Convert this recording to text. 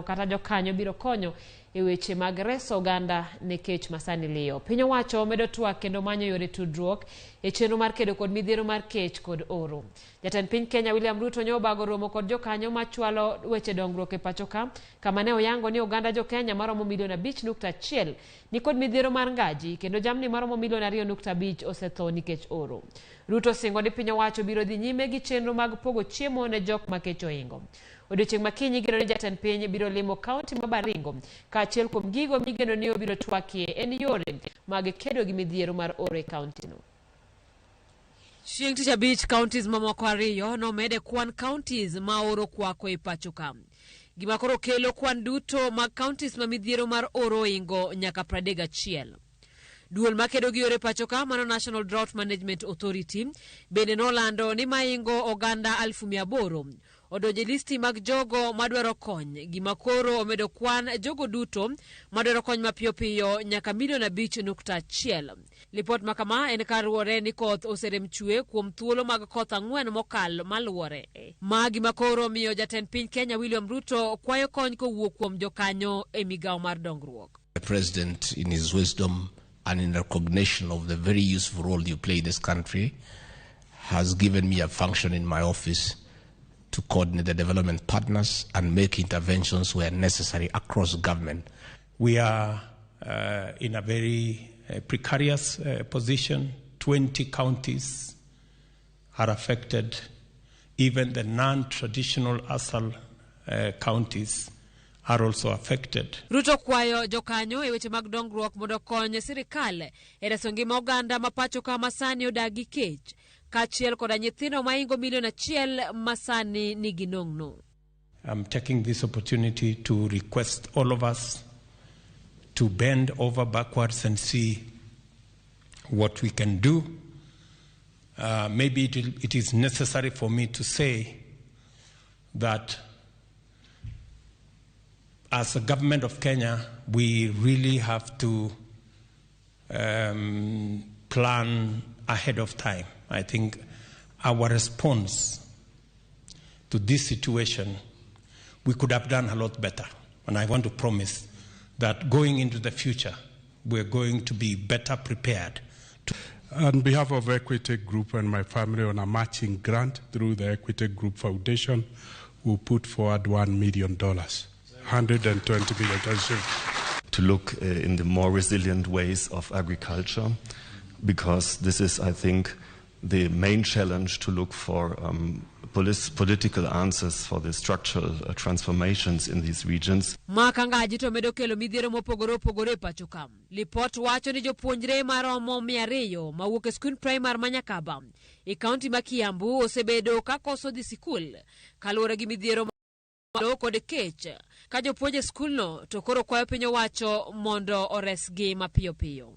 Kata jokanyo biro konyo e weche mag reso oganda ne kech masani liyo. Piny owacho medo twak kendo manyo yore tudruok e chenro mar kedo kod midhiero mar kech kod oro. Jatend piny Kenya William Ruto nyo obago romo kod jokanyo machwalo weche dongruok e pacho ka, kama ne oyango ni oganda jo Kenya maromo milion 5.1 nikod midhiero mar ngaji kendo jamni maromo milion 2.5 osetho nikech oro. Ruto osingo ni piny owacho biro dhi nyime gi chenro mag pogo chiemo ne jok ma kech ohingo. Odiochieng' ma kiny igeno ni jatend piny biro limo kaunti ma Baringo. Kaachiel kuom gigo migeno ni obiro twakie en yore mag kedo gi midhiero mar oro e kauntino. Chieng' Tich Abich, counties mamoko ariyo nomed e kwan counties ma oro kwako e pacho ka. Gima koro kelo kwan duto mag counties ma midhiero mar oro oingo nyaka 31. Duol makedo gi oro e pacho ka mano National Drought Management Authority bende nolando ni maingo oganda 800,000 odonjo e listi mag jogo madwaro kony, gima koro omedo kwan jogo duto madwaro kony mapiyo piyo nyaka milion 5.1. Lipot ma kama en kaluwore ni koth oserem chwe kuom thuolo mag koth ang'wen mokalo maluwore. Ma gima koro omiyo jatend piny Kenya William Ruto kwayo kony kowuok kuom jokanyo e migawo mar dongruok. The president, in his wisdom and in recognition of the very useful role you play in this country, has given me a function in my office to coordinate the development partners and make interventions where necessary across government. We are in a very precarious position. 20 counties are affected. Even the non-traditional ASAL counties are also affected. Ruto kwayo jokanyo e weche mag dongruok mondo okony sirikal e reso ngima oganda ma pacho ka ma sani odak gi kech, kaachiel koda nyithindo maingo milion 1 ma sani nigi nong'no. I'm taking this opportunity to request all of us to bend over backwards and see what we can do. Maybe it is necessary for me to say that as a government of Kenya, we really have to plan ahead of time. I think our response to this situation, we could have done a lot better. And I want to promise that going into the future, we're going to be better prepared. On behalf of Equity Group and my family, on a matching grant through the Equity Group Foundation, we'll put forward $1 million, $120 million. To look in the more resilient ways of agriculture, because this is, I think, the main challenge to look for political answers for the structural transformations in these regions. Maka ngaji to medo kelo midhiero mopogore opogore e pacho ka. Lipot wacho ni jopuonjre maromo 200 mawuok e skund primar ma Nyakaba e kaunti ma Kiambu osebedo ka koso dhi sikul kaluwore gi midhiero malo kod kech ka jopuonj e skulno to koro kwayo piny owacho mondo oresgi mapiyo piyo.